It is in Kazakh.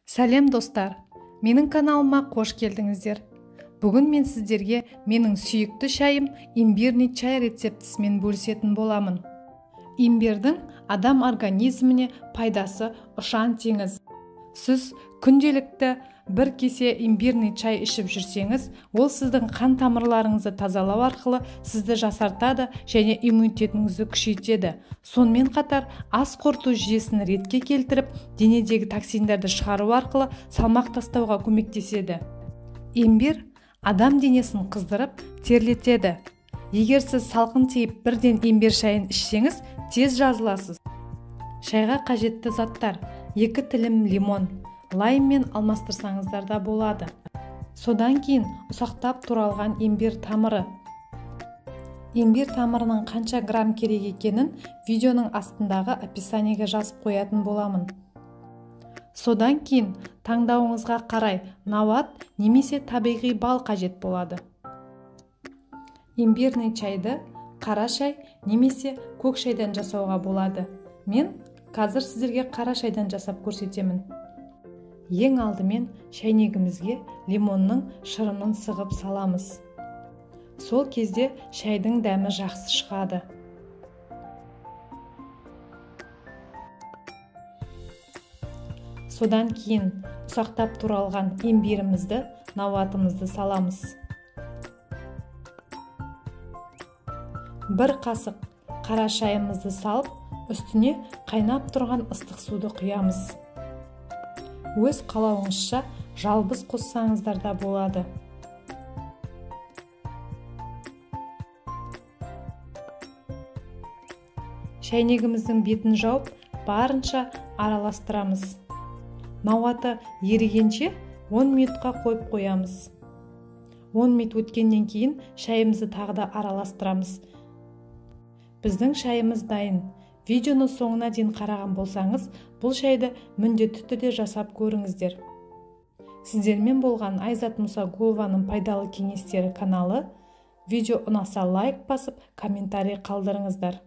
Сәлем достар, менің каналыма қош келдіңіздер. Бүгін мен сіздерге менің сүйікті шайым имбирный чай рецептісімен бөлісетін боламын. Имбирдің адам организміне пайдасы ұшан теңіз. Сіз күнделікті бір кесе имбирный чай ішіп жүрсеңіз, ол сіздің қан тамырларыңызды тазалау арқылы сізді жасартады және иммунитетіңізді күшейтеді. Сонымен қатар ас қорыту жүйесін ретке келтіріп, денедегі токсиндерді шығару арқылы салмақ тастауға көмектеседі. Имбир адам денесін қыздырып, терлетеді. Егер сіз салқын тиіп бірден имбир шайын ішсеңіз, тез жазыласыз. Шайға қажетті заттар: 2 тілім лимон, лайммен алмастырсаңыздар да болады. Содан кейін ұсақтап туралған имбир тамыры. Имбир тамырының қанша грамм керек екенін видеоның астындағы описаниеге жазып қоятын боламын. Содан кейін таңдауыңызға қарай науат немесе табиғи бал қажет болады. Имбирный чайды қара шай немесе көк шайдан жасауға болады. Мен қазір сіздерге қара шайдан жасап көрсетемін. Ең алдымен шәйнегімізге лимонның шырынын сығып саламыз. Сол кезде шайдың дәмі жақсы шығады. Содан кейін ұсақтап туралған имбирімізді, науатымызды саламыз. 1 қасық қара шайымызды салып, үстіне қайнап тұрған ыстық суды құямыз. Өз қалауыңызша жалбыз қоссаңыздар да болады. Шәйнегіміздің бетін жауып, барынша араластырамыз. Науаты ерігенше 10 минутқа қойып қоямыз. 10 минут өткеннен кейін шайымызды тағы да араластырамыз. Біздің шайымыз дайын. Видеоны соңына дейін қараған болсаңыз, бұл шайды міндетті түрде жасап көріңіздер. Сіздермен болған Айзат Мұсагулованың пайдалы кеңестері каналы. Видео ұнаса лайк басып, комментарий қалдырыңыздар.